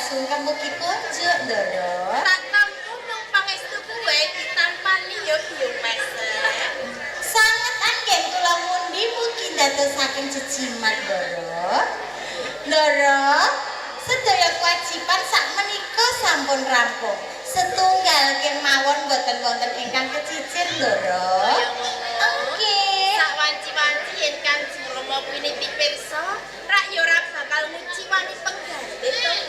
sungkem mugi kunjuk, Ndara. Tak tampu mung pangestu kuwe ditampani ya Biyung Mesek. Sanget anggen kula mundi mugi ndadosaken jejimat, Ndara. Ndara, sedaya kewajiban sak menika sampun rampung. Setunggal kemawon boten wonten ingkang kecicir, Ndara. Kaya ngono. Nggih. Sak wanci-wanci yen Kanjeng Rama piniti pirsa, rak ya ora bakal nguciwani penggalih to, Biyung.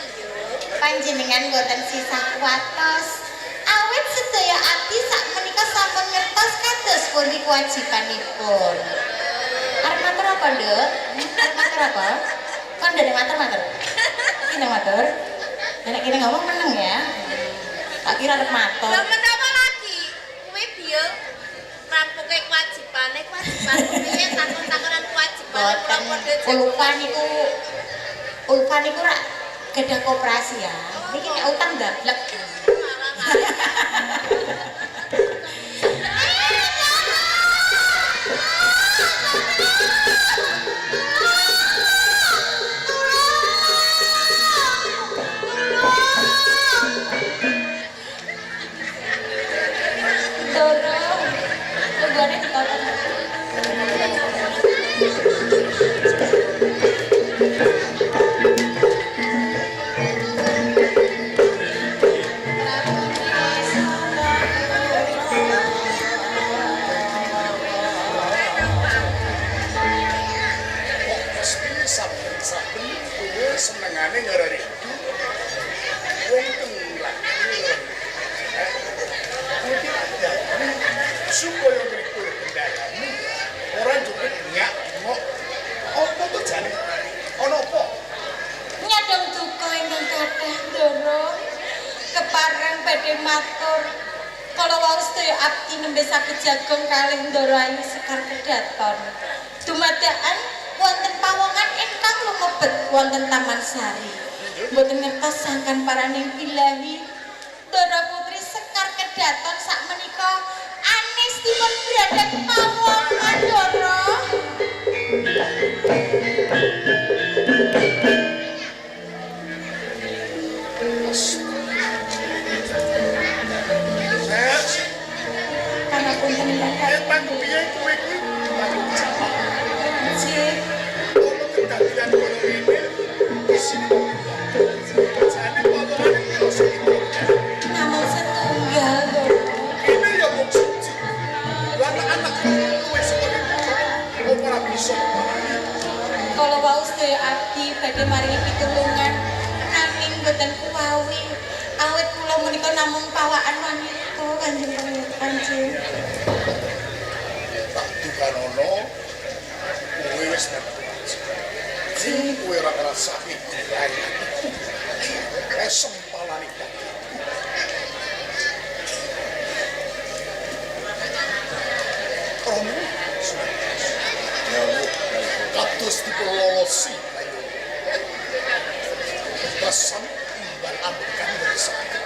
Panjenengan boten sisah kuwatos. Awit sedaya abdi sak menika sampun ngertos kados pundi kewajibanipun. Arep matur apa, Nduk? Arep matur apa? Kon ndek matur-matur. Kene matur. Nek kene ngomong meneng ya. Tak kira arep matur. Lah menapa lagi? Kuwi Biyung rampunge kewajibane, kewajiban piye takon-takonan kewajibane kula Boten. padha. Ulfa niku, Ulfa niku rak gadah koperasi ya. Niki nek utang ndablek. Tolong. Tungguane ditonton. Kok mesti saben-saben kowe senengane ngarani wong teng lagi. Kowe iki dadi supaya ngripur kendaraanmu ora cukup ngak ngok. Apa to jane? Ana apa? Nyadong duka ingkang kathah, Ndara. Kepareng badhe matur. Kala wau sedaya abdi nembe saged jagong kalih Ndara Ayu Sekar Kedaton. Dumadakan wonten pawongan ingkang lumebet wonten Taman Sari. Mboten ngertos sangkan paraning ilahi Ndara Putri Sekar Kedaton sak menika anis dipun bradhek pawongan, Ndara. Saya Pangapunten ingkang kathah. Tanggung piye kowe kuwi tanggung jawab. Nggih. Ono kedadian koyo ngene isine jane pawongane piro sing? Namung setunggal, Ndara. Kene ya mung siji. Lah nek anak kowe sekolah apa ora bisa marani? Kala wau sedaya abdi badhe maringi pitulungan nanging boten kuwawi. Awit kula menika namung pawakan wanita, Kanjeng Pangeran. Tak dukanono kowe wis ngerti. Sing kowe ora ngrasake gulane. Sempalane kaki. Romo, kados dipun lolosi ayo. Basam imbal ambekan saged.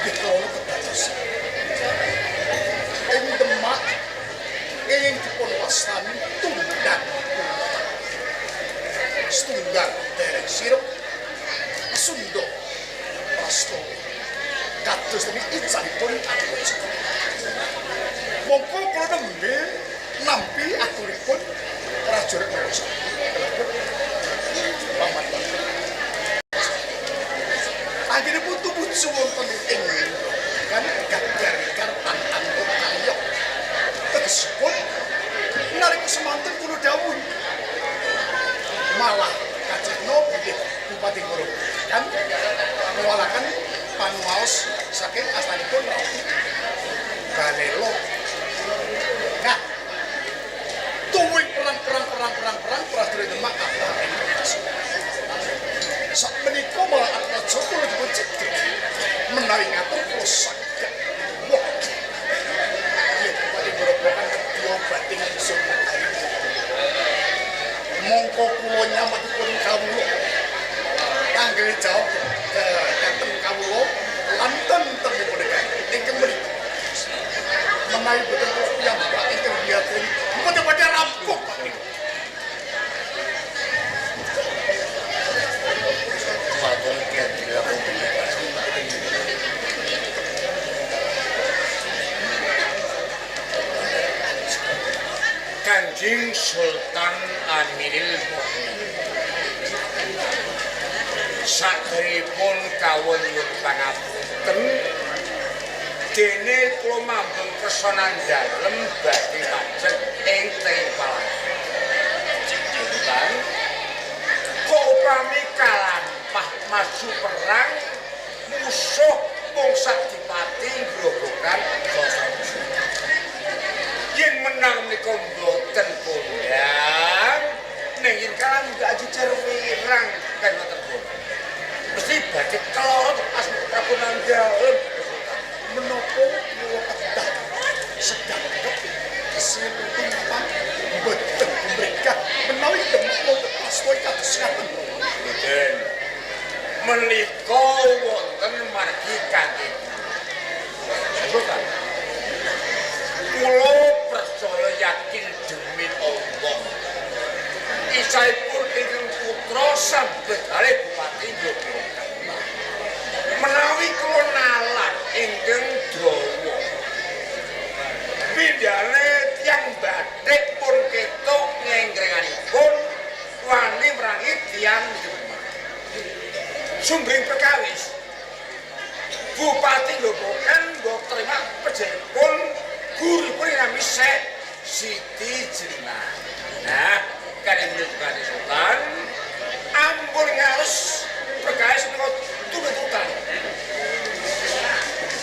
Nggih krana kedadosan. Ing Demak ingin dipun wastani tundang. Setunggal derek sirup Sunda Prastawa. Kados dene icanipun Atmaja. Mongko kula nembe nampi aturipun prajurit Narasaka. Paman. Anggenipun tumuju wonten ing kan gagar tan karya. Tegesipun nalika semanten kula dawuh malah kacekno bilih Bupati Ngoro kan ngwalaken panguwaos saking astanipun Ratu Balelo. Nah, tuwing perang perang perang perang perang prajurit Demak kathah ing. Sak menika malah Atmaja kula dipun cedhek menawi ngatur kula saged. Wah. Bilih Bupati Grobogan kedya bating ingsun. Mongko kula nyametipun kawula kangge jawab dhateng kawula lan tentemipun ingkang menika menawi boten kula piyambak ingkang diaturi boten badhe rampung Pak menika. Matur Kendra. Kanjeng Sultan Amiril Mukminin. Saderengipun kawula nyuwun pangapunten dene kula mambung kersanan dalem badhe majeng ing tenging palangga. Sultan, kok upami kalampah maju perang musuh mung sak dipati grobogan sasa. Yen menang menika mboten kondang, ning yen kalah munggah jejer wirang kan ngoten pun. Mesti badhe keloro asma Prabu Nandalem. Menapa kula kedah sedang kesimpulan apa mboten mrikah menawi Demak wonten prastawa kados ngaten. Mboten. Menika wonten margi kangge Sultan. Kula percaya yakin demi Allah. Isaipun ingkang putra sambet kalih Bupati Yogyakarta. Menawi kula nalar ingkang dawa. Pindhane tiyang bathik pun ketuk ngenggrenganipun wani merangi tiyang Demak. Sumbering perkawis Bupati Grobogan mbok terima pejenipun guripun nami Syekh Siti Jenar. Nah, kali menika Sultan ampun ngales perkawis menika turut-turutan.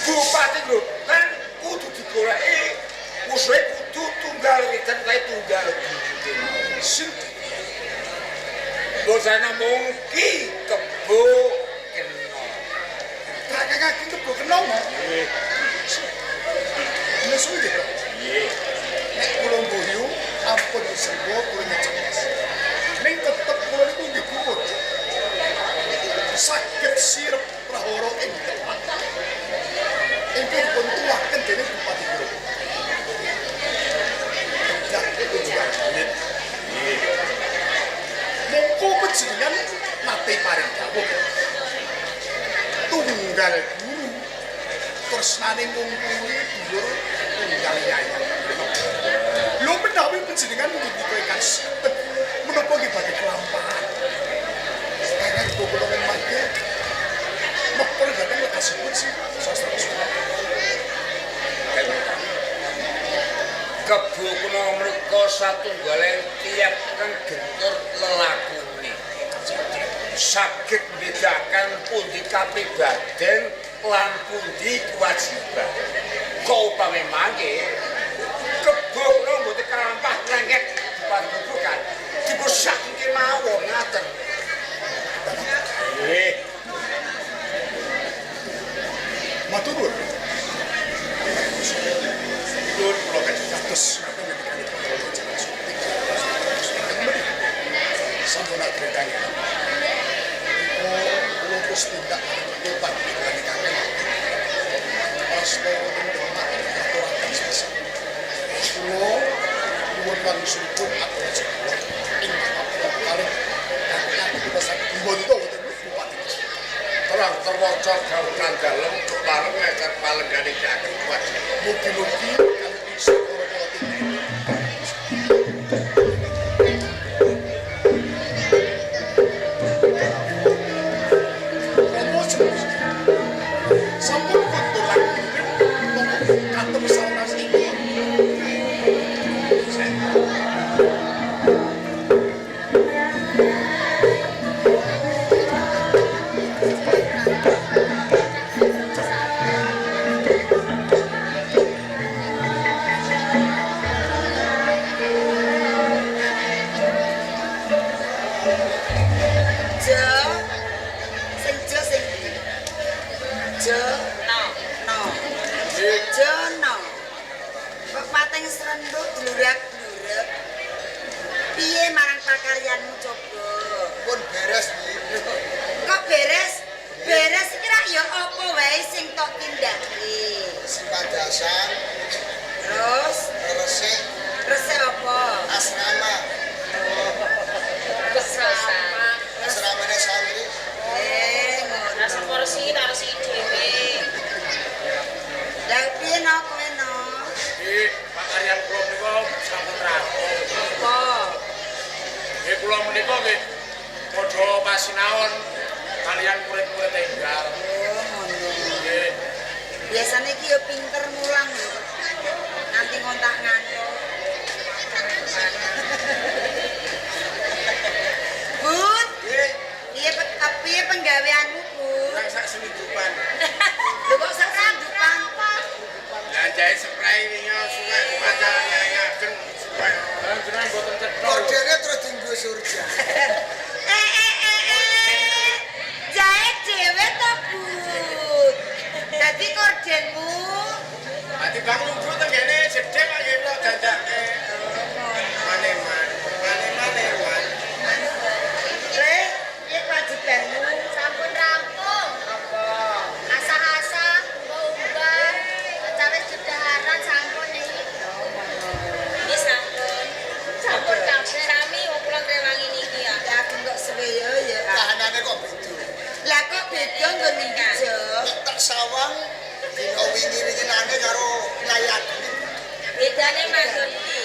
Bupati Grobogan kudu digoleki musuhe kudu tunggal wedan kae tunggal buyute. Sinten? Bosane namung Ki Kebo Kena. Kakang Ki Kebo Kena. Nggih. Nesu nggih. Nggih. Nek kula mboyo ampun disenggo kula nyecemes. Ning tetep kula niku nggih gumun. Saged sirep prahara ing Demak. Ingkang dipun tuwaken dening Bupati Grobogan. Kedah tunggal menit. Nggih. Mongko panjenengan nate paring dawuh. Tunggal guru tresnane ngungkuli dulur tunggal yayang. Lho menawi panjenengan ngendika ingkang sinten menapa nggih badhe kelampahan. Kakang kula mangke mekul dhateng legasipun si Sastra Kusuma. Kebo kuna mriko satunggaling tiyang ingkang gentur lelakune. Saged mbedakan pundi kapribaden lan pundi kewajiban. Kok upami mangke kebo kuna mboten kalampah nengek Bupati Grobogan dipun saking kemawon ngaten. Nggih. Matur nuwun. Nuwun kula kados ngaten ngendikanipun Raja Jalan Sutik. Sampun aturaken. Kula terus tindak tobat ngendikaken. Prastawa wonten Demak aturaken sepisan. Kula nyuwun wangsulipun atur kula ing apa kalih kakang kula saged mbonto wonten Bupati. Terang terwaca dawuh dalem kepareng ngecer palenggane daken kewajiban. Mugi-mugi kanthi sakara tindak. Romo jeneng sampun kundur lakunipun napa katem saonas iki. Jo, sing jo sing ndi? Jo, no, no. Jo, no. Kok pating srenduk dlurak-dlurek. Piye marang pakaryanmu coba? Pun beres, Bu. Kok beres? Beres iki rak ya apa wae sing tok tindake. Sipadasan, Terus resik, resik apa? asrama. Asrama. Asramane santri. Eh, ngono. Rasa porsi tak resi dhewe. Lah piye no kowe no? Nggih, pakaryan kula menika sampun rampung. pasinaon kalian murid-murid enggal. Oh, ngono. Nggih. Biasane iki ya pinter mulang lho. Nanti ngontak ngantuk. Bud, Nggih, piye piye penggaweanmu, Bud? kurang sak selindupan. Lho kok sak sandukan? Lah jahit spray wingi suwek pacaran ngageng suwek. Lah jenengan mboten cetha. Kordene terus dienggo surja. Eh eh eh eh. Jahit dhewe to, Bud. Dadi kordenmu Ati Bang lugu teng kene jedhek kok nggih kula dandake. Maneman, maneman eman. Le, piye kewajibanmu? Sampun rampung. Apa? Asah-asah, umbah-umbah, cawis jedaharan sampun iki. Ini sampun. Sampun kabeh. Sami wong kula ngrewangi niki ya. Ya aku kok suwe ya ya. Kahanane kok beda. Lah kok beda nggon ndi, Jo? Nek tak sawang dina wingi-winginane karo Nyai Ageng iki. Bedane manggon ndi?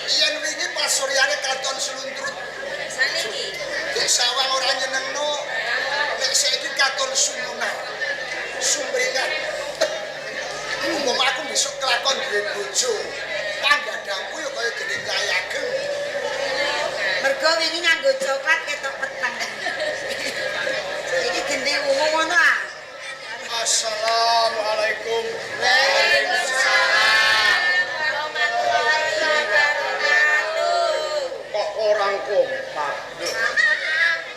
Yen wingi pasuryane katon sluntrut. Saniki. Nek sawang ora nyenengno, nek saiki katon sumunar. Sumringat. Umpama aku besok kelakon duwe bojo, panggadangku ya kaya gede Nyai Ageng. Mergo wingi nganggo coklat ketok peteng. Iki genti wungu ngono ah. Assalamualaikum. Waalaikumsalam warahmatullahi wabarakatuh. Kok orang kompak?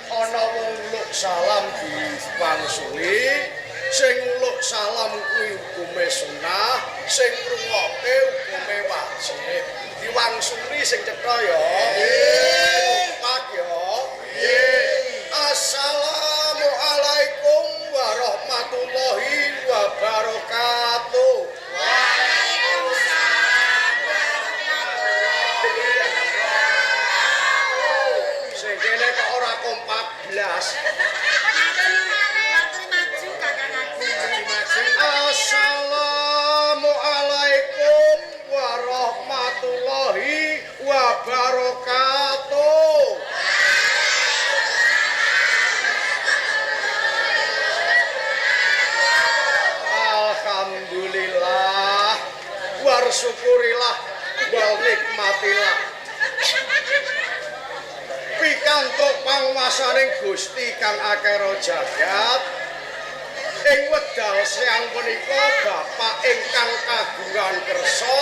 Ana wong uluk salam diwangsuli, sing uluk salam kuwi hukume sunah, sing ngrungokke hukume wajib. Diwangsuli sing cetha ya. Kompak ya. Assalamualaikum warahmatullahi wabarakatuh. Waalaikumsalam warahmatullahi wabarakatuh. Sing kene kok ora kompak blas. Maju, materi maju Kakang Ageng. Assalamualaikum warahmatullahi wabarakatuh. Alhamdulillah, warsyukurilah, wal nikmatilah. Pikantuk panguwasaning Gusti kang akeh jagat. Ing wedal siang punika bapak ingkang kagungan kersa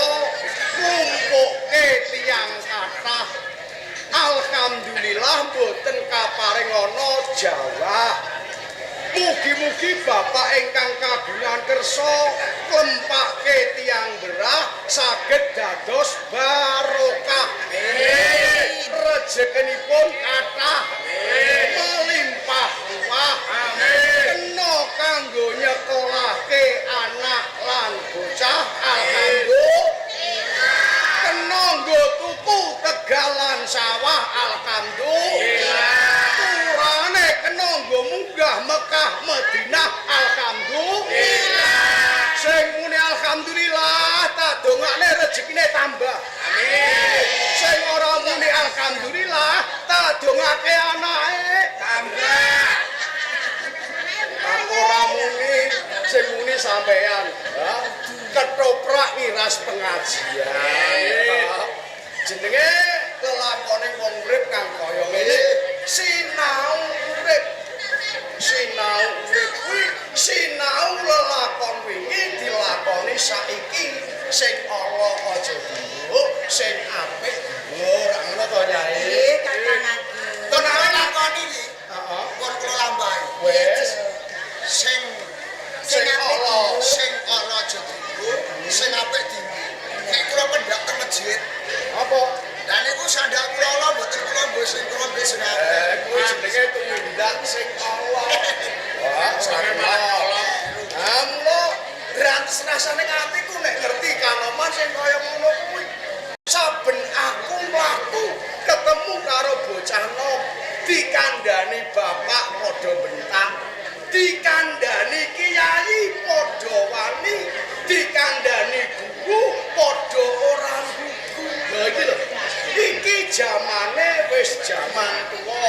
ngumpukke tiyang kathah. Alhamdulillah mboten kaparing ana jawah. Mugi-mugi bapak ingkang kagungan kersa klempake tiyang berah saged dados barokah. Amin. Rejekinipun kathah. Melimpah ruah. Amin. Kena kanggo nyekolahke anak lan bocah. Alhamdulillah. Kena nggo tuku tegalan sawah. Alhamdulillah. Turane kena nggo munggah Mekah Madinah. Alhamdulillah. Sing muni alhamdulillah tak dongakne rezekine tambah. Amin. Sing ora muni alhamdulillah tak dongake anake tambah. Aku ora muni, sing muni sampean. Ketoprak miras pengajian. Jenenge lelakone wong urip kang kaya ngene. Sinau urip. Sinau urip kuwi sinau lelakon wingi dilakoni saiki. Sing ala aja dimbuk, sing apik ora ngono to Nyai. Nggih, Kakang Ageng. Tenawe lakoni iki, Heeh. pun kula lampahi. Wis Sing sing ala sing ala aja dienggo, sing apik dienggo. Nek kula pendak teng masjid, apa? lha niku sandal kula ala mboten kula nggo sing kula nggih sing apik. Kuwi jenenge tumindak sing ala. Wah, ora ala. Amlo rantes rasane atiku nek ngerti kanoman sing kaya ngono kuwi. Saben aku mlaku ketemu karo bocah nom, dikandani bapak padha bentak, dikandani kiai padha wani, dikandani guru padha ora gugu. Lha iki lho. Iki jamane wis jaman tuwa.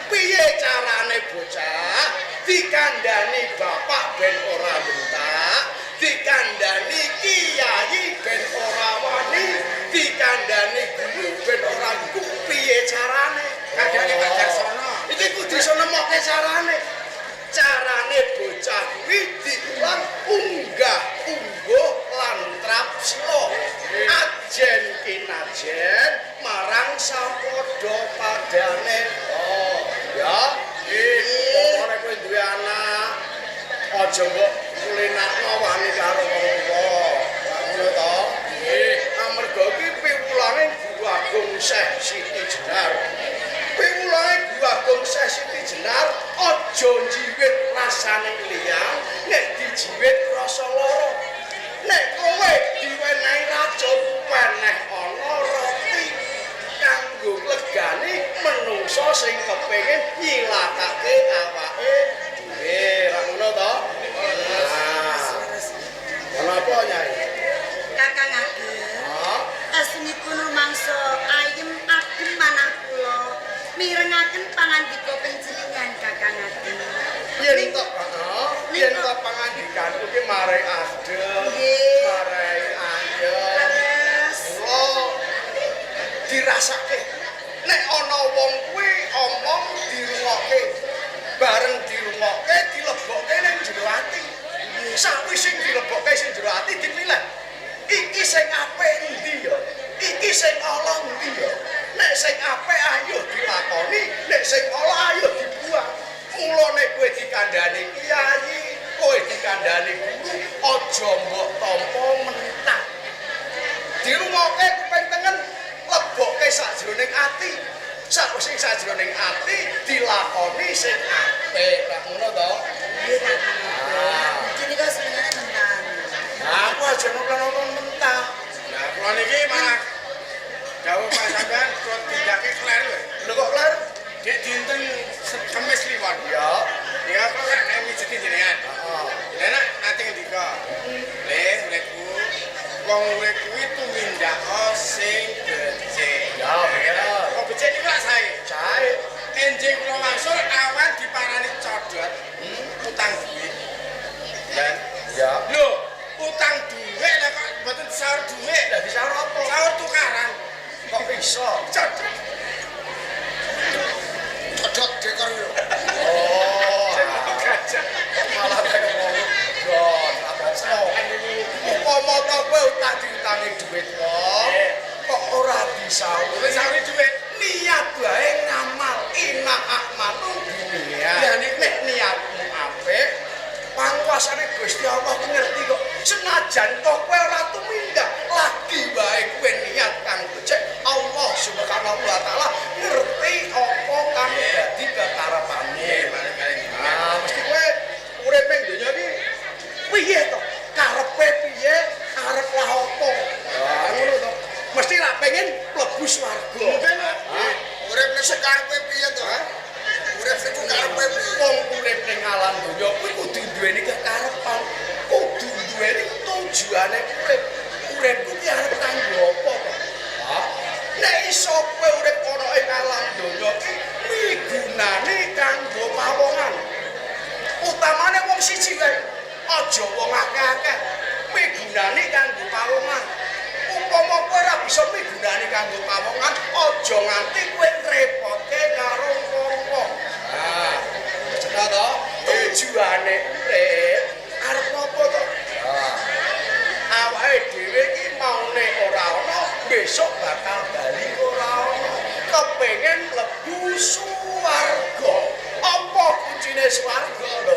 Piye carane iso nemokke carane. Carane bocah kuwi diulang unggah ungguh lan trapsila. Ajen kinajen marang sapadha padane. Oh, ya. Nggih. Ora kowe duwe anak, aja mbok kulinakno wani karo wong tuwa. Ngono to? Nggih. Amarga iki piwulange Guru Agung Syekh Siti Jenar. Piwulange Guru Agung Syekh Siti Jenar aja njiwit rasane liyang, nek dijiwit rasa lara. Nek kowe diwenehi racun, weneh ana roti kanggo nglegani menungsa sing kepengin nyilakake awake dhewe. Ra ngono to? Nah. Kenapa Nyai? Kakang Ageng. Hah? Esunipun rumangsa ayem adem manah kula mirengaken pangandika panjenengan Kakang Ageng. Yen tok, heeh, yen tok pangandikanku ki marai adem, marai ayem. Leres. Kula dirasake nek ana wong kuwi omong dirungokke, bareng dirungokke dilebokke ning jero ati. Sawise dilebokke sing jero ati dipilih. Iki sing apik endi ya? Iki sing ala endi ya? Nek sing apik ayo dilakoni, nek sing ala ayo dibuang. Mula nek kowe dikandhani kiai, kowe dikandhani guru, aja mbok tampa mentah. Dirungokke kuping tengen, lebokke sajroning ati. Sawise sajroning ati dilakoni sing apik. Lah ngono to? Nggih Kakang Ageng. Iki nika senengane mentah. Nah, aku aja nonton mentah. Lah kula niki malah dawuh Pak sampean kula tindake kleru. Lho kok kleru? Dik dinten Kamis Kliwon. Ya. Ya kula kan mijeti jenengan. Heeh. Lah nek nate ngendika. Le uripku wong urip kuwi tumindaka sing becik. Ya, bener. Kok becik niku lak sae. Sae. Enjing kula wangsul awan diparani codot, utang duit. Dan Ya. lho, utang duit lah kok mboten disaur duit. Lah disaur apa? Saur tukaran. Kok iso? Codot. Codot dekor yo. Oh. Gajah. Malah kaya wong don, apa iso? Upama to kowe utang diutangi duit wong, kok ora disaur. Mboten sauri duit. Niat wae ngamal ina akmalu dunia. Lah, niku. Nek niatmu apik, panguasane Gusti Allah ku ngerti kok. Senajan to kowe ora tumindak, lagi wae kowe niat kang becik, Allah Subhanahu wa taala ngerti apa kang dadi kekarepane. Nggih, balik-balik jenengan. Ah, mesti kowe urip ning donya iki piye to? Karepe piye? Arep lah apa? Ah, ngono to. Mesti lak pengen mlebu swarga. Mungkin Ah, Urip niku karepe piye to? Urip niku karepe piye? wong urip ning alam donya kuwi kudu duweni kekarepan, kudu duweni tujuane urip. Uripku ki arep kanggo apa to? Ha? Nek iso kowe urip ana ing alam donya ki migunani kanggo pawongan. Utamane wong siji wae, aja wong akeh-akeh. Migunani kanggo pawongan. Upama kowe ora bisa migunani kanggo pawongan, aja nganti kowe ngrepotke karo wong-wong. Nah, cetha to? Tujuane urip arep apa to? Nah, awake dhewe iki maune ora ana, besok bakal bali ora ana. Kepengin mlebu swarga. Apa kuncine swarga lho?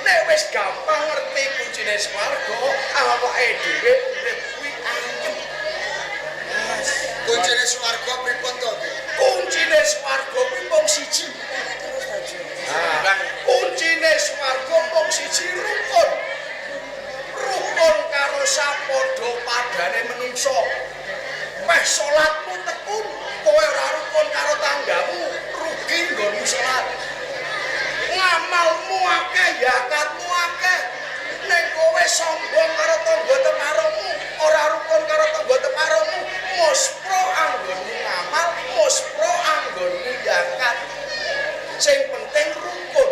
Nek wis gampang ngerti kuncine swarga, awake dhewe urip kuwi ayem. Kuncine swarga pripun to? Kuncine swarga kuwi mung siji. Nah, kuncine swarga mung siji rukun. Rukun karo sapadha padane menungsa. Meh salatmu tekun, kowe ora rukun karo tanggamu, rugi nggonmu salat. Ngamalmu akeh, zakatmu akeh. Ning kowe sombong karo tangga teparamu, ora rukun karo tangga teparamu, muspro anggonmu ngamal, muspro anggonmu zakat. Sing penting rukun.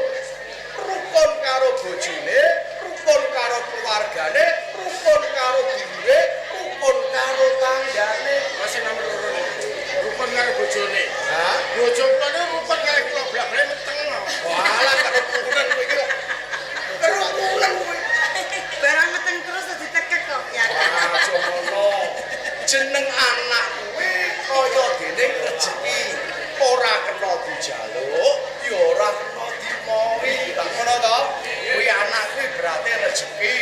Rukun karo bojone, rukun karo keluargane, rukun karo dulure, rukun karo tanggane. Masih nomor loro niku. Rukun karo bojone. Hah? Bojo kula niku rukun karo kula blak-blak meteng. dijaluk ya ora kena dimohi. Lah ngono to? Kuwi anak kuwi berarti rejeki.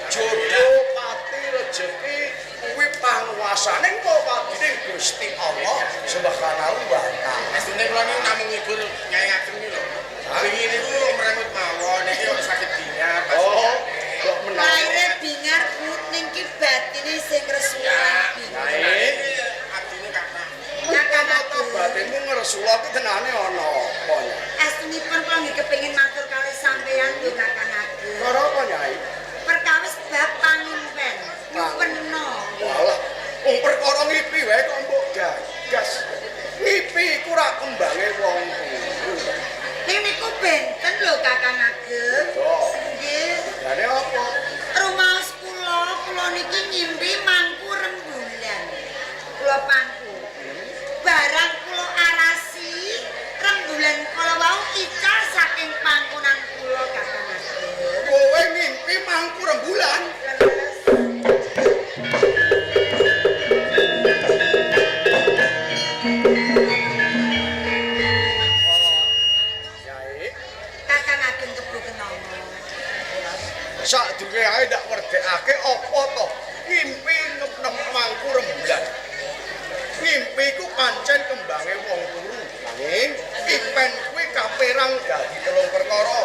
Jodoh pati rejeki kuwi panguasane kok padine Gusti Allah Subhanahu wa taala. Estune kula niku namung ngibur Nyai Ageng niku lho. Wingi niku merengut mawon niki kok sakit bingar pas. Oh, kok menawa. Laire bingar put ning ki batine sing ngresula bingar. Nyai, Abdine kathah. Kakang mata Ageng. batinmu ngresula ki tenane ana apa ya? Estunipun kula nggih kepengin matur kalih sampeyan lho Kakang Ageng. Perkara apa Nyai? Perkawis bab pangimpen, nyupena. Walah, wong perkara ngipi wae kok mbok gagas. Ngipi iku ra kembange wong turu. Ning niku benten lho Kakang Ageng. Yo. Nggih. Jane apa? Rumaos kula, kula niki ngimpi mangku rembulan. Kula pangku. Barang kula arasi, rembulan kala wau ical saking pangkunan kula Kakang Ageng. Kowe ngimpi mangku rembulan. Leres. Nyai, Kakang Ageng kebo kenama. Sadurunge ae ndak werdekake apa to? Ngimpi nem mangku rembulan. Ngimpi ku pancen kembange wong turu. Nanging ipen kuwi kaperang dadi telung perkara.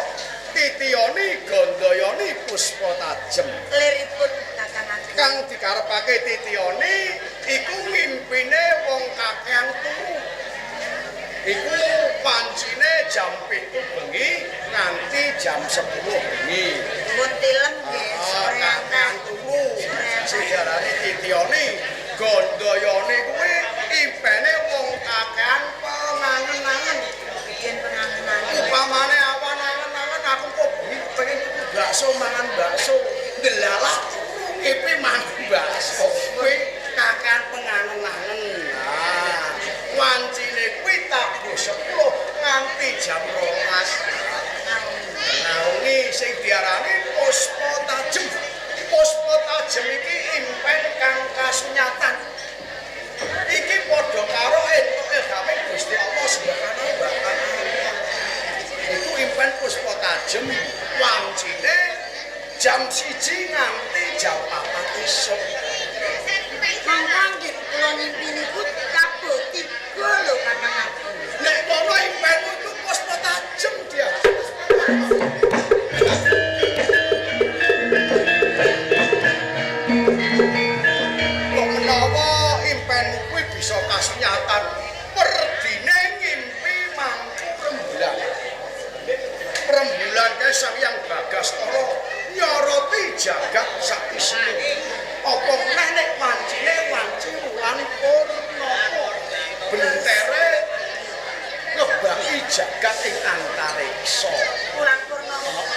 Titiyoni, Gandayani, Puspa Tajem. Liripun Kakang Ageng. Kang dikarepake titiyoni iku ngimpine wong kakean turu. Iku pancine jam 7 bengi nganti jam 10 bengi. Pun tilem nggih sore Kakean turu. Sing diarani titiyoni, Gandayani kuwi impene wong kakean pengangen-angen. Bikin pengangenan. Upamane awan angen-angen aku kok bengi pengen tuku bakso mangan bakso. Delalah turu ngipi mangan bakso. Kuwi kakean pengangen-angen. Nah, wancine kuwi tabuh 10 nganti jam 12. Naungi sing diarani Puspa Tajem. Puspa Tajem iki impen kang kasunyatan. Iki padha karo entuk ilhame Gusti Allah Subhanahu wa taala. Iku impen Puspa Tajem wancine jam 1 nganti jam 4 esuk. Monggo nggih kula ngimpi niku tabuh tiga lho Kakang Ageng. Nek ngono impenmu iku Puspa Tajem dia. Kok menawa impenmu kuwi bisa kasunyatan perdine ngimpi mangku rembulan. Rembulan kae Sang Hyang Bagaskara nyoroti jagat sak isine. Apa meneh nek wancine wanci wulan purnama. Bentere ngebaki jagat ing antariksa. Wulan purnama.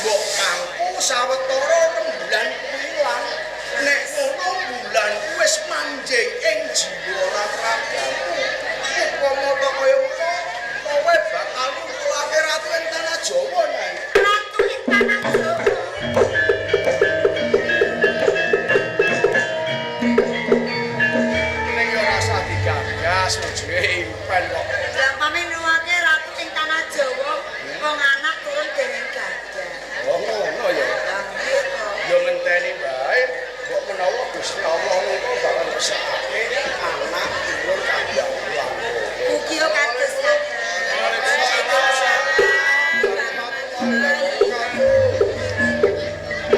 Mbok kangku sawetara rembulan kuwi ilang. Nek ngono bulan kuwi wis manjing ing jiwa ragamu. Upama ta kaya ngono, kowe bakal ngumpulake ratu ing tanah Jawa, Nyai. Ratu ing tanah Jawa. Ning ya ora usah digagas ujunge impen kok. Lah umpame nuwake ratu ing tanah Jawa, wong anak turun dereng gadah. Oh ngono ya. Lah nggih to. Ya ngenteni wae, mbok menawa Gusti Allah ngono bakal ngesakake anak turun kandhang ulang. Mugi kados ngaten.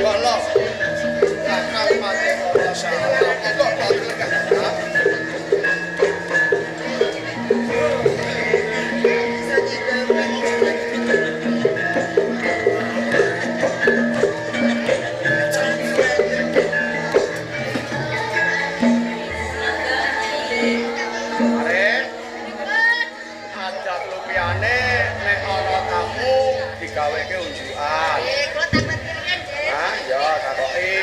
Walau kakang mati ora salah. Kok batul kakang? Arek, adat lupiyane nek ana tamu digaweke unjukan. Kula tak ngerti nggih. Hah, ya takoki.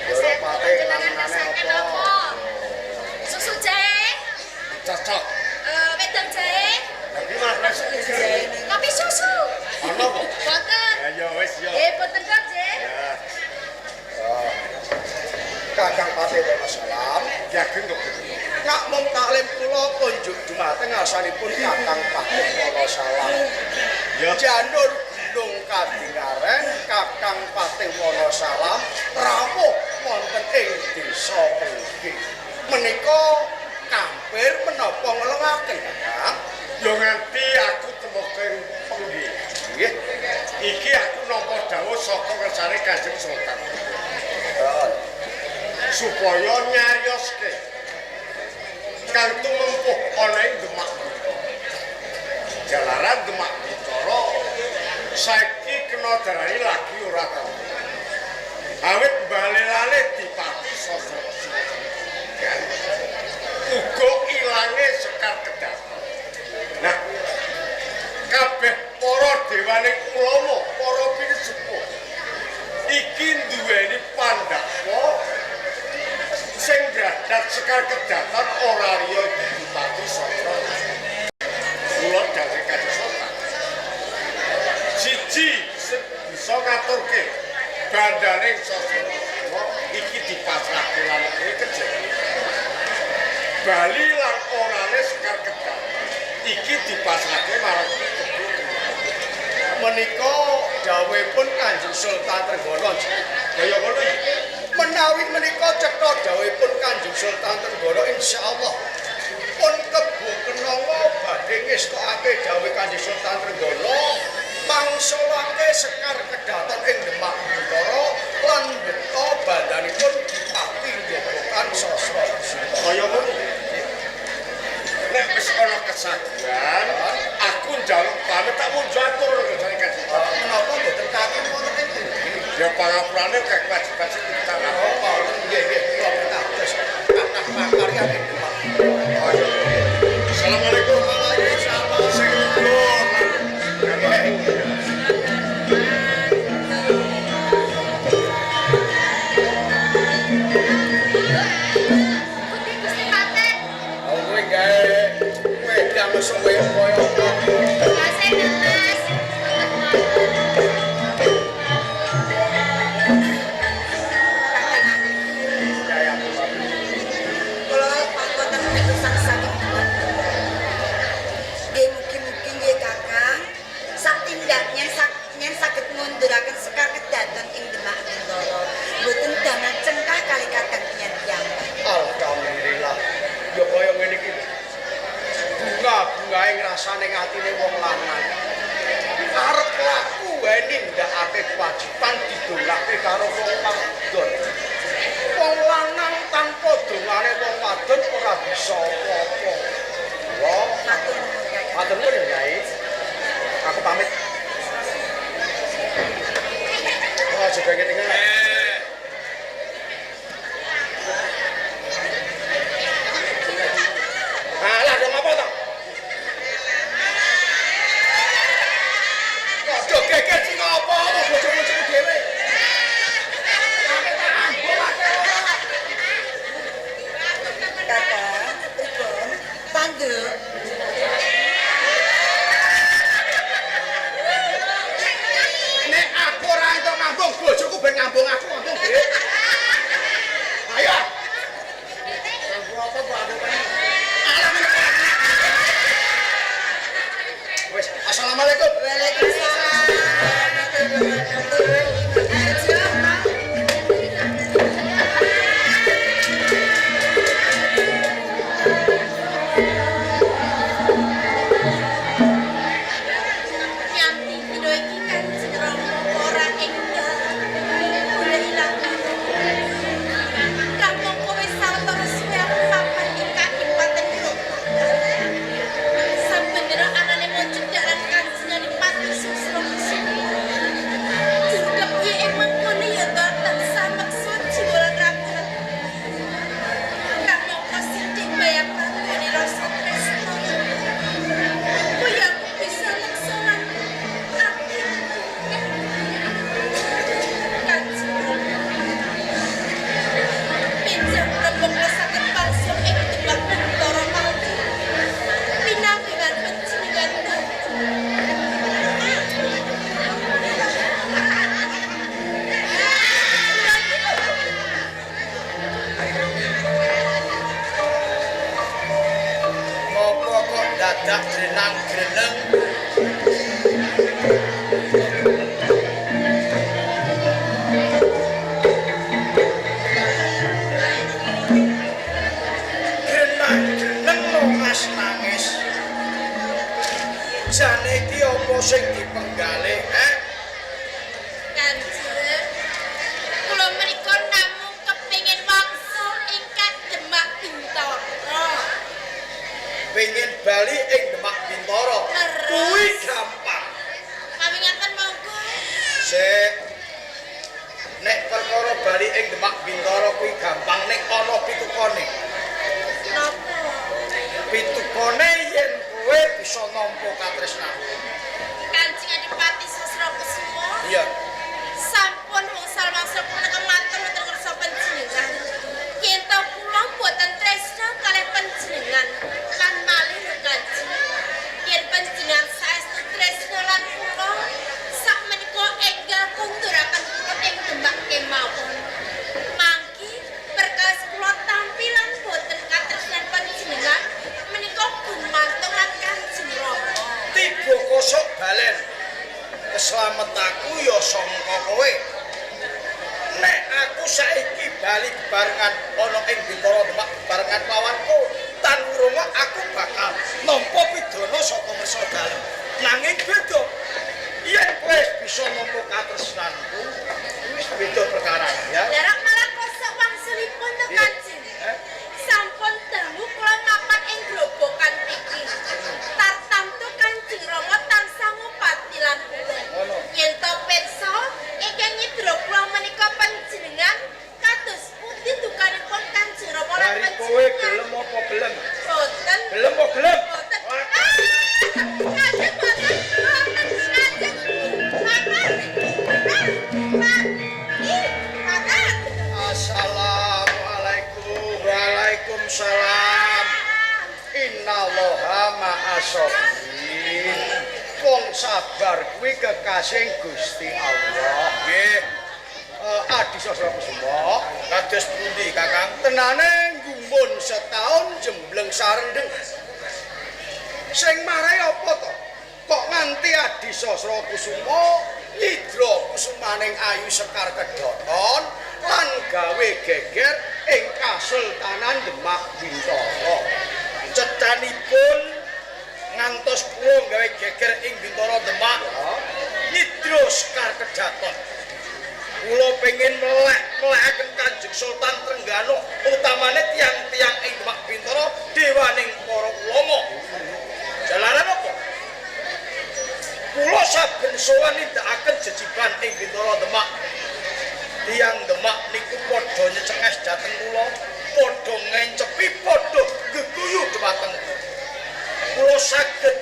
Ndoro pate lanangane apa? Susu jahe, Cocok. Wedang jahe, Tapi malah kopi susu. Ono apa? Wonten. Ya ya wis ya. Boten kok, nggih. Ya, Kakang Pate Wonosalam Ki Ageng kok begitu. Kak Mung Taklim kula kunjuk dumateng ngarsanipun Kakang Patih Wonosalam. Ya. Janur Gunung Kadingaren Kakang Patih Wonosalam rawuh wonten ing desa Pengki. Menika kampir menapa ngelengaken, Kakang? Ya nganti aku temoke Pengki. Nggih. Iki aku nampa dawuh saka ngersane Kanjeng Sultan. Supaya nyarioske kang tumempuh ana ing Demak Bintara. Jalaran Demak Bintara saiki kena darani lagi ora tau. Awit bale-lale dipati sastra. Uga ilange Sekar Kedaton. Nah, kabeh para dewane ulama, para pinisepuh iki duweni pandhawa sing gradat Sekar Kedaton ora liya iki Bupati Sastra. Kula dawuh Kanjeng Sultan. Siji sing bisa ngaturke bandane Sastra iki dipasrahke lan kowe kejen. Bali lan orane Sekar Kedaton iki dipasrahke marang Kebo. Menika dawuhipun Kanjeng Sultan Trenggana. Kaya ngono iki. Menawi menika cetha dawuhipun Kanjeng Sultan Trenggana, insyaallah pun Kebo Kenanga badhe ngestokake dawuh Kanjeng Sultan Trenggana mangsulake Sekar Kedaton ing Demak Bintara lan beto bandanipun Dipati Njogokan Sasra. Kaya ngono. Nek wis ana kesaguhan, aku njaluk pamit tak munjuk atur ngersane Kanjeng Sultan. Menapa mboten kaken wonten ing pundi? Ya pangapurane kaya kewajiban sing kita Oh, nggih nggih kula pitados kathah pakaryan ing Demak. Assalamualaikum. Waalaikumsalam. Sing libur. Pundi Gusti Patih? Oh, kowe gawe wedang suwe kaya apa? Kasih Mas. Kula wonten pitusan saking nggih mugi-mugi nggih Kakang satindaknya yen saged ngunduraken Sekar Kedaton ing Demak Bintara mboten damel cengkah kali kadang piyambak. Alhamdulillah. Ya kaya ngene iki. Bunga-bungae ngrasane atine wong lanang. Arep laku wae nindakake kewajiban didolake karo wong wadon. Wong lanang tanpa dongane wong wadon ora bisa apa-apa. Wah, Matur nuwun Kakang. matur nuwun ya, Nyai. Aku pamit. Oh, aja ketinggalan. Alah, dong apa toh? Padha geger sing apa bojo-bojoku dhewe. Perkara bali ing Demak Bintara kuwi gampang ning ana pitukane. Napa? Pitukane yen kowe bisa nampa katresnan. Kanjeng Adipati Sasra Kusuma. Iya. Sampun wngsal wangsul menika matur wonten ngarsa panjenengan. Yen ta kula boten tresna kalih panjenengan lan malih lho Kanjeng. Yen panjenengan saestu tresna lan kula sakmenika enggal konduraken kula ing Demak kemawon. Mangki perkawis kula tampi lan boten katresnan panjenengan menika gumantung lan Kanjeng Rama. Tiba kosok balen. Keslamet aku ya sangka kowe. Nek aku saiki bali bebarengan ana ing Bintara Demak bebarengan lawanku, tan wurunga aku bakal nampa pidana saka ngersa dalem. Nanging beda. Yen kowe bisa nampa katresnanku, wis beda perkara ya. Lah malah kosok wangsulipun to Kanjeng. Sampun dangu kula mapan ing grobokan iki. Tartamtu Kanjeng Rama tansah ngupati lan kula. Yen to pirsa ingkang nyidra kula menika panjenengan kados pundi dukanipun Kanjeng Rama lan Dari kowe panjenengan? gelem apa gelem? Boten. Gelem apa gelem? Boten. Ah! Kanjeng boten. Boten. Kanjeng. Paman. Ah! Pak. Ih, paman. Assalamualaikum. Waalaikumsalam. Innallaha ma'asabirin. Wong sabar kuwi kekasih Gusti Allah. Nggih. Adi Sasra Kusuma, kados pundi Kakang? Tenane nggumun setahun jembleng sarendeng. Sing marai apa to? Kok nganti Adi Sasra Kusuma nyidra kusumaning Ayu Sekar Kedhaton lan gawe geger ing Kasultanan Demak Bintara. Cethanipun ngantos kula gawe geger ing Bintara Demak nyidra Sekar Kedhaton. Kula pengin melek-melekaken Kanjeng Sultan Trenggana, utamane tiang-tiang ing Demak Bintara dewaning para ulama. Jalaran apa? Kula saben sowan nindakaken jejiban ing Bintara Demak. Tiang Demak niku padha nyecenges dhateng kula, padha ngencepi, padha geguyu dhumateng kula. Kula saged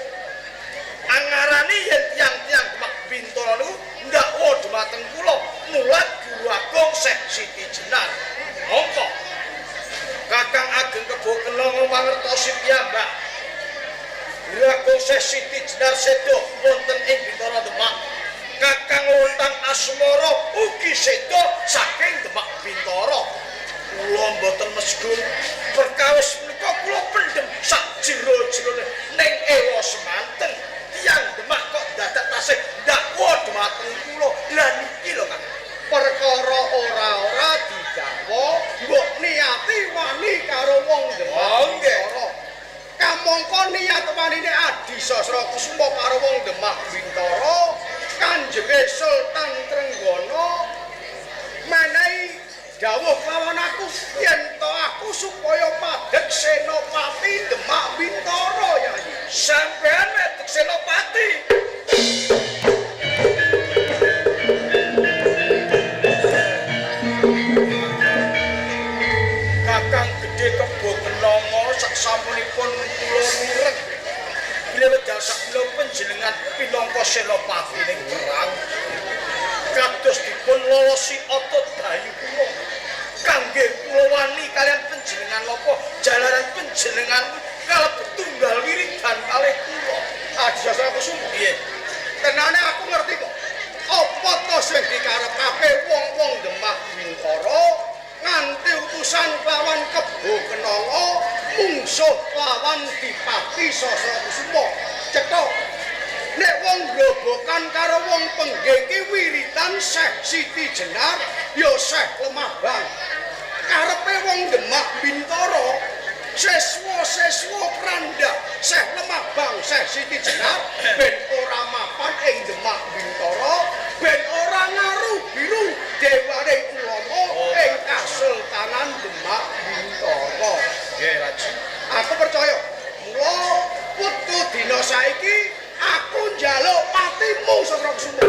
angarani yen tiang-tiang Demak Bintara niku ndakwa dhumateng kula mulat Guru Agung Syekh Siti Jenar. Mongko Kakang Ageng Kebo Kenanga mangertosi piyambak. Guru Agung Syekh Siti Jenar sedo wonten ing Bintara Demak. Kakang Lontang Asmara ugi sedo saking Demak Bintara. Kula mboten mesgul perkawis menika kula pendhem sak jero-jerone ning ewa semanten. Tiyang Demak kok dadak tasih ndakwa dhumateng kula. Lah niki lho Kang. Perkara ora-ora digawa mbok niati wani karo wong Demak. Oh, nggih. Kamangka niat wanine Adi Sasra Kusuma karo wong Demak Bintara, Kanjenge Sultan Trenggana menehi dawuh lawan aku yen to aku supaya madheg senopati Demak Bintara ya. Sampean madheg senopati. Kakang Gedhe Kebo Kenanga sak sampunipun kula mireng bilih wekdal sakmula panjenengan pinangka senopati ning perang kados dipun lolosi otot bayu kula kangge kula wani kalian panjenengan napa jalaran panjenengan kalebet tunggal wiridan kalih kula. Adi Sastra Kusuma. Piye? Tenane aku ngerti kok. Apa to sing dikarepake wong-wong Demak Bintara nganti utusan lawan Kebo Kenanga mungsuh lawan Dipati Sastra Kusuma. Cetha. Nek wong grobokan karo wong penggih ki wiridan Syekh Siti Jenar ya Syekh Lemabang. Karepe wong Demak Bintara siswa-siswa pranda Syekh Lemabang Syekh Siti Jenar ben ora mapan ing Demak Bintara, ben ora ngaru biru dewane ulama ing Kasultanan Demak Bintara. Nggih, Raji. Aku percaya. Mula wektu dina saiki aku njaluk patimu Sastra Kusuma.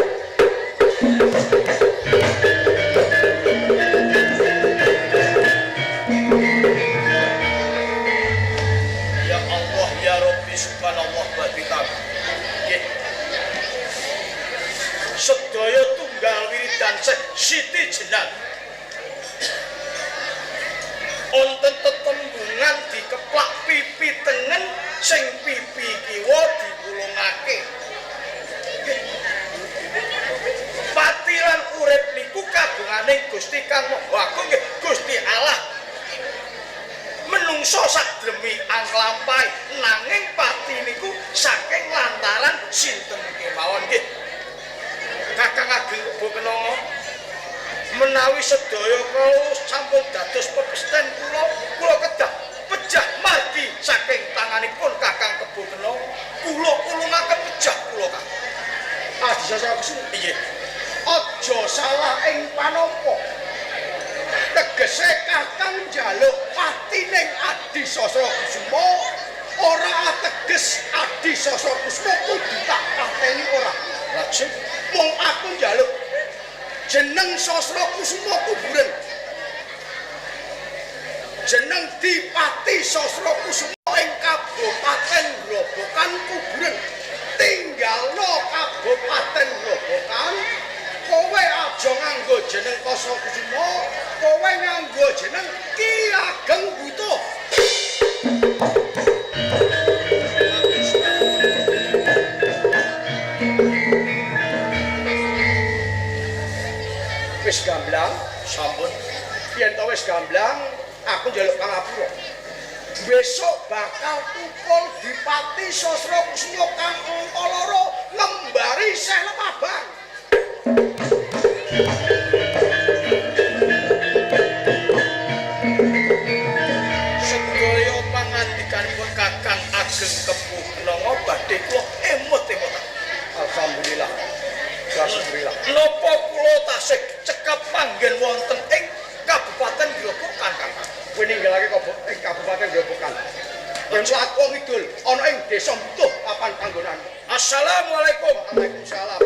Agung nggih Gusti Allah. Menungso sadremi anglampahi nanging pati niku saking lantaran sinten kemawon nggih. Kakang Ageng Kebo Kenanga menawi sedaya kula sampun dados pepesten kula, kula kedah pejah margi saking tanganipun Kakang Kebo Kenanga. Kula ulungaken pejah kula, Kang. Adi Sastra Kusuma. Iya. Aja salah ing panampa. Tegese Kakang njaluk pati ning Adi Sastra Kusuma ora ateges Adi Sastra Kusuma kudu tak pateni ora. Lajeng mung aku njaluk jeneng Sastra Kusuma kuburan. Jeneng Dipati Sastra Kusuma ing Kabupaten Grobogan kuburan. Tinggalno Kabupaten Grobogan, kowe aja nganggo jeneng Sastra Kusuma, kowe nganggo jeneng Ki Ageng Butuh. Wis gamblang, sampun. Yen to wis gamblang, aku njaluk pangapura. Besok bakal tukul Dipati Sastra Kusuma kang angka loro ngembari Selem Abang. Sedaya pangandikanipun Kakang Ageng Kebo Kenanga badhe kula emot-emotan. Alhamdulillah. Alhamdulillah. Napa kula tasih cekap manggen wonten ing Kabupaten Grobogan, Kakang? Kowe ninggalake ing Kabupaten Grobogan. Kowe mlaku ngidul ana ing Desa Butuh papan panggonan. Assalamualaikum. Waalaikumsalam.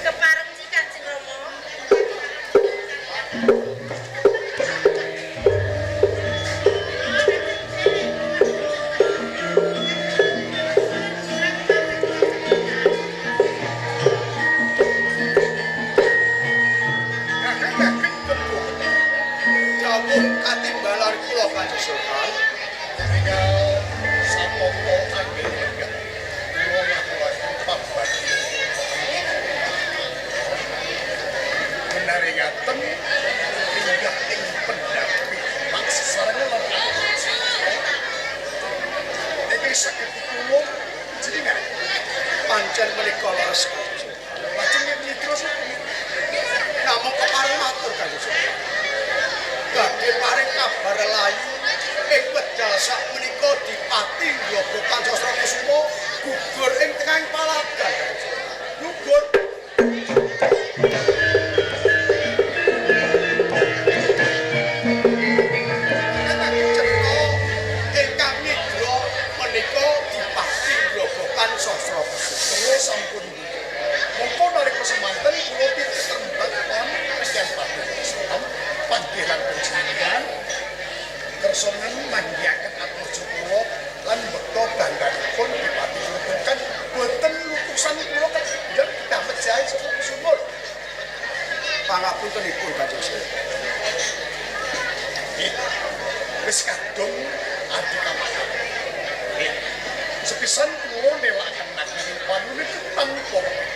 Kepareng ci Kanjeng Rama. Kakang Ageng Kebo. Dawuh katimbalan kula Kanjeng Sultan. Tinggal sapopo anggen lenggah. Kula ngaturaken pambagio. Menawi ngaten linggah ing pendapi mak sesarengan lan ingkang saged ditulung jenengan. Pancen menika leres Kanjeng Sultan. Lajeng yen nyidra sapa? Namung kepareng matur Kanjeng Sultan. Badhe paring kabar layu ing wekdal sakmenika Dipati Grobogan Sastra Kusuma gugur ing tengahing palagan Kanjeng Sultan. Gugur. Kakang Ageng cerita Ingkang nyidra menika Dipati Grobogan Sastra Kusuma. kula sampun buka. Mongko nalika semanten kula titip rembag lan Christian Pati Sultan panggih lan panjenengan kersa manggihaken atmaja kula lan bekta bangganipun Dipati Grobogan boten lutusan kula kendel kedah mejahi saka Kusuma. Pangapuntenipun Kanjeng Sultan. Nggih. Wis kadung adi kamakan. Sepisan kula nelakaken nagari panune tanpa pepet.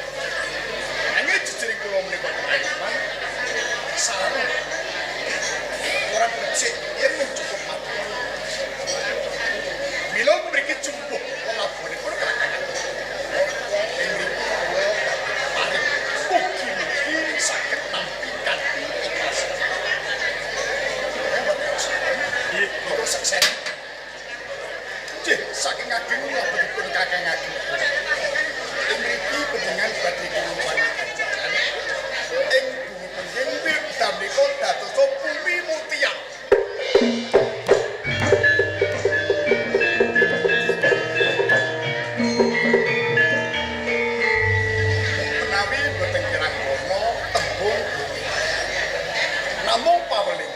Nanging jejering kula menika keaiman sareng ora becik yen mung cukup mati. Mila mriki jumbuh lelabonipun kakang. Ing mriki kula badhe paring mugi-mugi saged nampi kanthi ikhlas. Nggih, kula sukses. Nggih, saking ageng mlebetipun Kakang Ageng. Ing mriki panjenengan badhe kula paring ing bumi penjing wekdal menika dadosa bumi mutiara. Menawi boten kirang ana tembung bumi. Namung paweling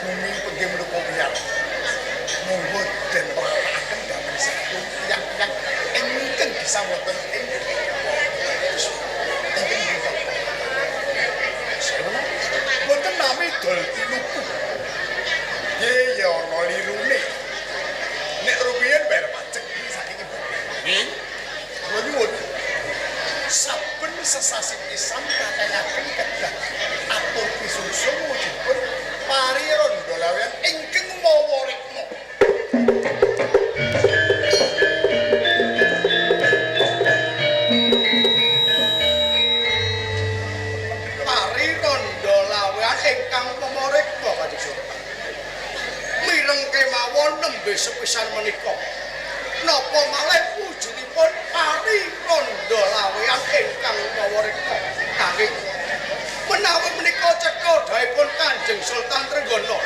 bumi penggih menika wiyar. nembe sepisan menika. Napa malih wujudipun pari rondo lawean ingkang mawa rikma. Nanging menawi menika cetha dhawuhipun Kanjeng Sultan Trenggana,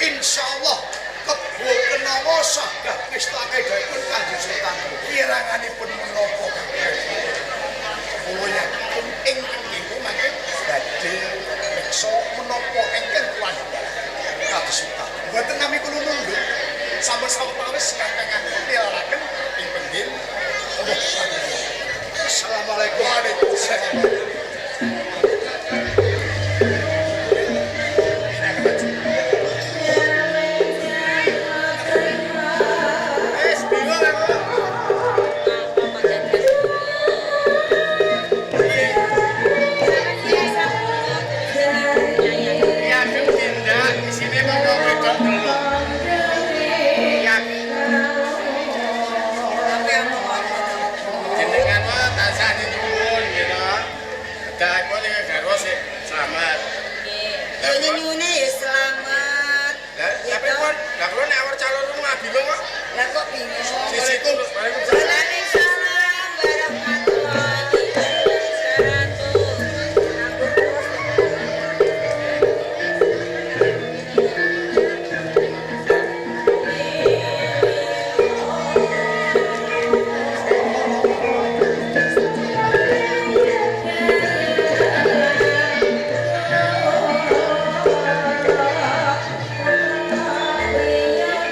insyaallah kebo kenawa saged ngestake dhawuhipun Kanjeng Sultan. Kiranganipun menapa Kakang? Kula yakin ing pengging mangke badhe meksa menapa engkang kuwandha. Kados pundi? Mboten nami kula nunduk. Sampun sawetawis Kakang Agung nilaraken ing pengging. Assalamualaikum. Waalaikumsalam. Wis bingung aku. Iya, aku tindak isine monggo wedok telu. Iya. Jenengan mah tansah nyuwun nggih to. Kedahipun ingkang garwa sik slamet. Ya nyuwune ya selamat. Lah, Ya tapi toh? pun, lah kula nek awor calon rumah bingung kok. Lah kok bingung? Siji ku, Waalaikumsalam. Waalaikumsalam warahmatullahi wabarakatuh.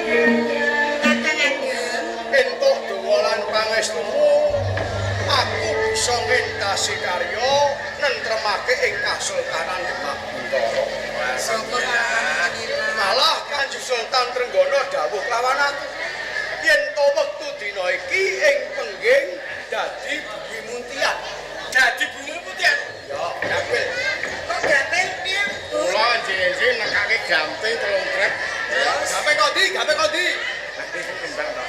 Kakang Ageng, Entuk donga lan pangestumu, aku bisa ngentasi karya nentremake ing Kasultanan Demak Bintara. syukur alhamdulillah. Malah Kanjeng Sultan Trenggana dawuh lawan aku, yen to wektu dina iki ing Pengging dadi bumi muntian. Dadi bumi putihan. Ya, gampil. Kok gapel piye, Bu? Kula njenjing nekake gamping telung trek. Gampil kok ndi? Gampil kok ndi? Nanti sing kembang to.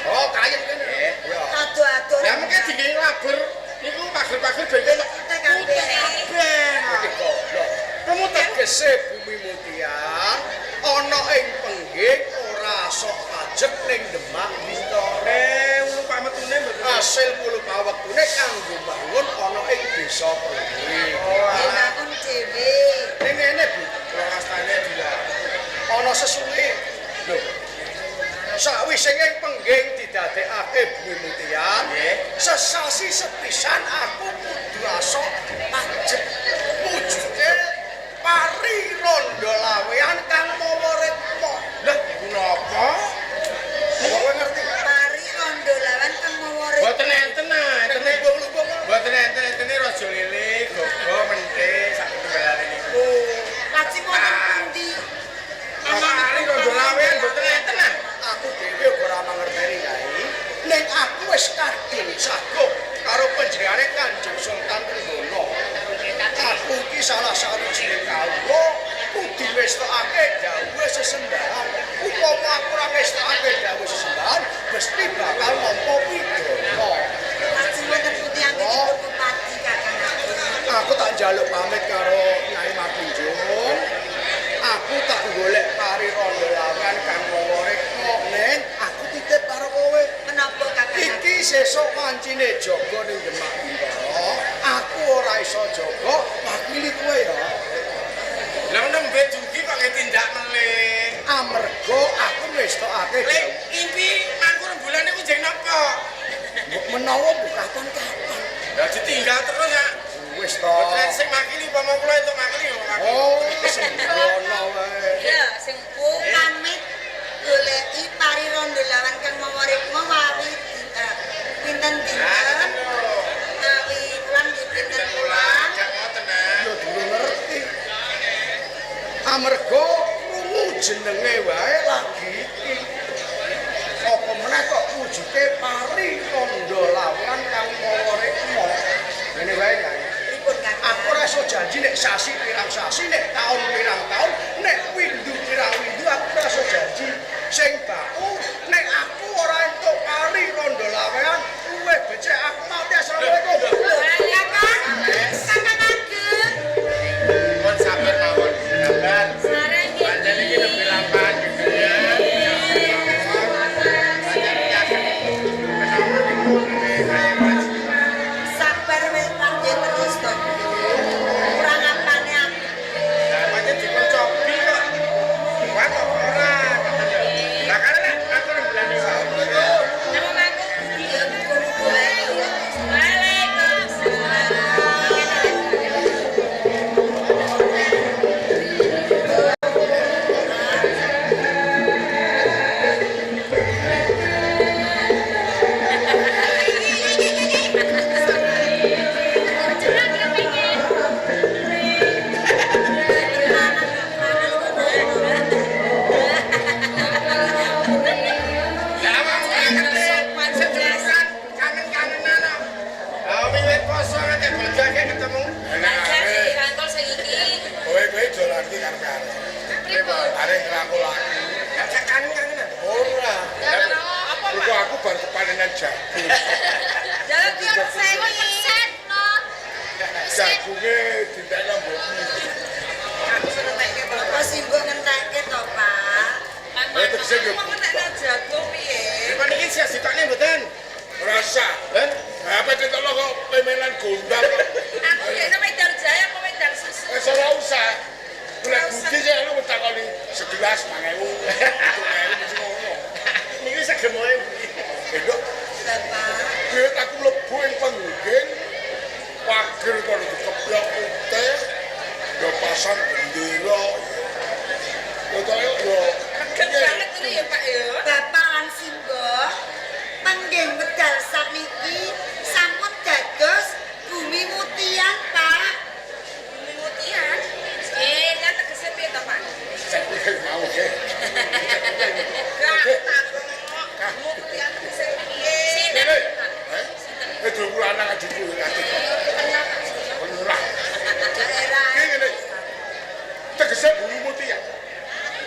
Oh, kayen kene. Nggih. Ya. Ado-ado. Lah mengke dingin laber niku pager-pager bengkel Putih kabeh. putih kabeh. Iki goblok. Kamu Tegese bumi mutian ana ing Pengging ora sok pajek ning Demak Bintara. Ulu pametune mboten. Hasil puluh pawektune kanggo bangun ana ing desa Pengging. Oh, Ya alah. bangun dhewe. Ning ngene Bu, Kula wastane dila. ana sesuke. Lho. Sawise ing Pengging didadekake bumi mutian, Nggih. sesasi sepisan aku kudu asok pajek. Wujude pari rondo lawean kang mawa retma. Lah, iku napa? Kowe ngerti? Pari rondo lawan kang mawa rikma. Mboten enten ah, entene Lubung-lubung. mboten enten entene raja lele, gogo, mente sak ketunggalane niku. Lajeng wonten pundi? Pari rondo lawean mboten enten ah. Aku dhewe uga ora mangerteni, Kyai. Ning aku wis kadung saguh karo panjenengane Kanjeng Sultan Trenggana. Aku iki salah sawijining kawula kudu ngestokake dawuhe sesembahan. Upama aku ora ngestokake dawuhe sesembahan, mesti bakal nampa pidana. Lajeng wonten pundi anggenipun Bupati Kakang Ageng? Aku tak njaluk pamit karo Nyai Makunjung. Aku tak golek pari rondo lawan kang mawa rikma, Ning aku titip karo kowe. Menapa Kakang Ageng? Iki sesuk wancine jaga ning Demak Bintara. Aku ora iso jaga, wakili kowe ya. Lah nembe dugi kok nggih tindak melih. Amarga aku ngestokake Lek impi mangku rembulan niku jeng napa? dawuh. Menawa bukatan kapan? Lah ditinggal terus ya. Wis to. Mboten sing makili upama kula entuk makili ya makili. Oh, sembrono wae. Ya, sing empuk. Pamit goleki pari rondo lawan kang mawa rikma mawi pinten Nah, dinten ngoten lho. mawi wulan nggih pinten Pinten wulan. wulan, gak ngoten ah. Ya durung ngerti. Amarga krungu jenenge wae lagi iki. Apa meneh kok wujude pari rondo lawan kang mawa rikma. Ngene wae Nyai. Pripun Kakang? Aku ora iso janji nek sasi pirang sasi, nek taun pirang taun, nek windu pirang windu aku ora iso janji. Sing baku nek aku ora entuk pari rondo lawean, luwih becik aku mati. Assalamualaikum. Kakang, Kakang Ageng. Pun sabar mawon, sabar. Sareng Pancen iki nggih. lebih lampahan gede. Pemenan jagung. Jaluk piye saiki? Jagunge dintekno mbokmu. Aku seneng tekke to. Apa sing mbok ngentekke to, Pak? Eh tegese yo Wong ngentekno jagung piye? Pak niki siap ditokne mboten? ora usah. Heh? Apa ditokno kok pemenan gondang kok. Aku kene wedang jahe apa wedang susu? Wis ora usah. Golek budi sing anu takoni segelas 1000. 1000 mesti ngono. Niki segemoe. Nduk, Bapak. duit aku mlebu ing pengging pager kono dikeplok putih ya pasang bendera. Ya to yo Regeng banget ngono ya, Pak ya. Bapak lan Simbah pengging wedal sakniki sampun dados bumi mutian, Pak. Bumi mutian. Kan tegese piye to, Pak? Cek mau ke. Gak takon. Mutian tegese piye? Kene. Eh? Durung lanang adikku adik. Ora. Daerah Iki ngene. Tegese bumi mutian.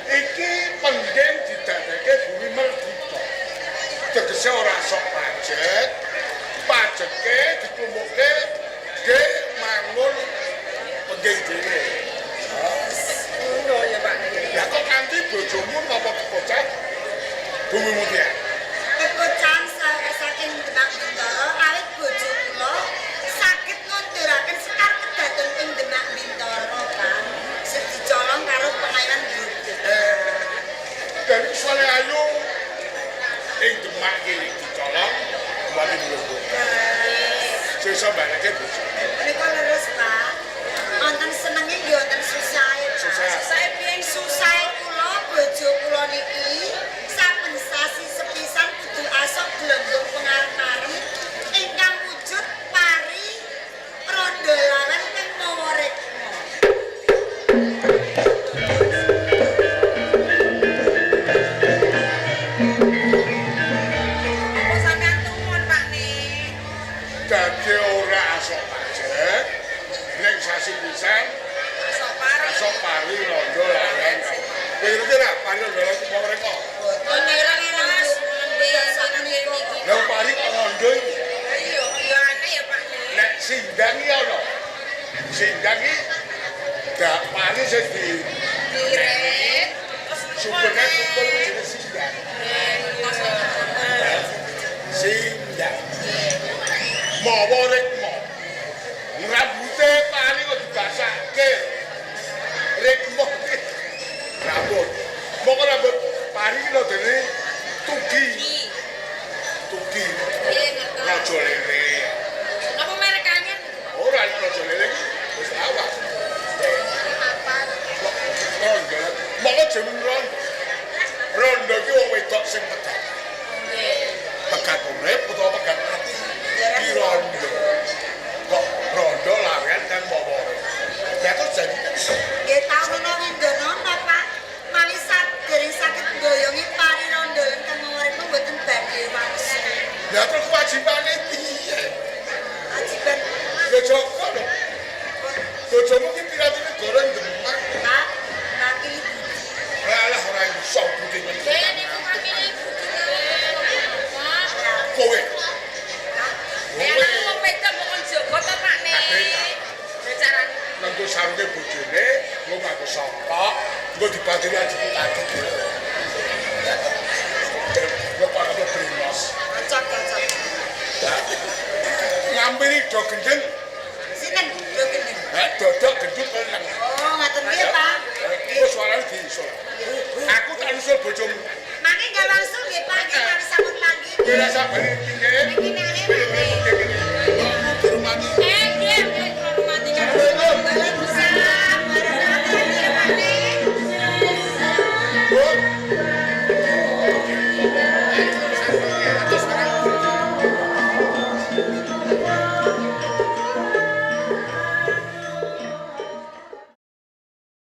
Iki pengging didadekke bumi merdika. Tegese ora sok pajek. Pajeke diklumukke ge mangun pengging dhewe. Ngono ya, Pak. Ya kok kanthi bojomu napa kebocah bumi mutian. Kekocan saking Demak Bintara awit bojo kula saged ngunduraken Sekar Kedaton ing Demak Bintara, Pak. Sing dicolong karo pengayoman Grogol. Dari soalnya ayu ing Demak iki dicolong Bupati Blongko. Sesa baleke bojo. Menika leres, Pak. Wonten senenge nggih wonten susahe, Pak. Susah. Susahe piye? Susahe kula bojo kula niki saben sasi sepisan kudu asok glonggong pengarep-arep ingkang wujud pari rondo lawen kang mawa rekma. Apa sampean tumun, Pak nih? Dadi ora asok pajek ning sasi pisan Asok pari. asok pari rondo lawen. Kowe ngerti ra pari rondo lawen apa mereka? Mas, Lah pari kok rondo iki. Iya, ya aneh ya, Pak nih. Nek sindang iki ana. Sindang iki dak pari sing di Diret. sumbernya kumpul jenenge sindang. Sindang. Mawa rekma. Rambute pari kok dibasake. Rekma iki rambut. Moko rambut pari iki lho dene tugi. Tugi. Raja lele. Apa merek angin? Ora raja lele iki wis lawas. Rondo. Moko jeneng rondo. Rondo iki wong wedok sing pegat. Pegat urip utawa pegat mati. Iki rondo. Kok rondo laren kan mawa. Ya terus jadi Nggih taun menawi ndonono, Pak. Mawi dereng saged nggoyongi pari rondo ingkang mawa rekma mboten badhe wangsul. Lah terus kewajibane piye? Kewajiban Ya Joko lho. Bojomu ki piranti negara ing Demak. Pak, makili budi. Alah ora iso budi ngene. Niku makili budi Pak. Kowe. Ya Kowe aku wong wedok mung kon jaga to, Pak nih. Carane nganggo sarunge bojone, nggo nganggo songkok, nggo dibaturi ajiku kaget. Nggo para brengos. Cocok-cocok. Ngampiri do gendeng. Sinten do gendeng? Ha, dodok gendut meneng. Oh, ngaten nggih, Pak. Engko suarane diisul. Aku tak nusul bojomu. Mangke nggak wangsul nggih, Pak. Nggih mawi sampun panggih. Kowe rasa bali pinggir. Niki nek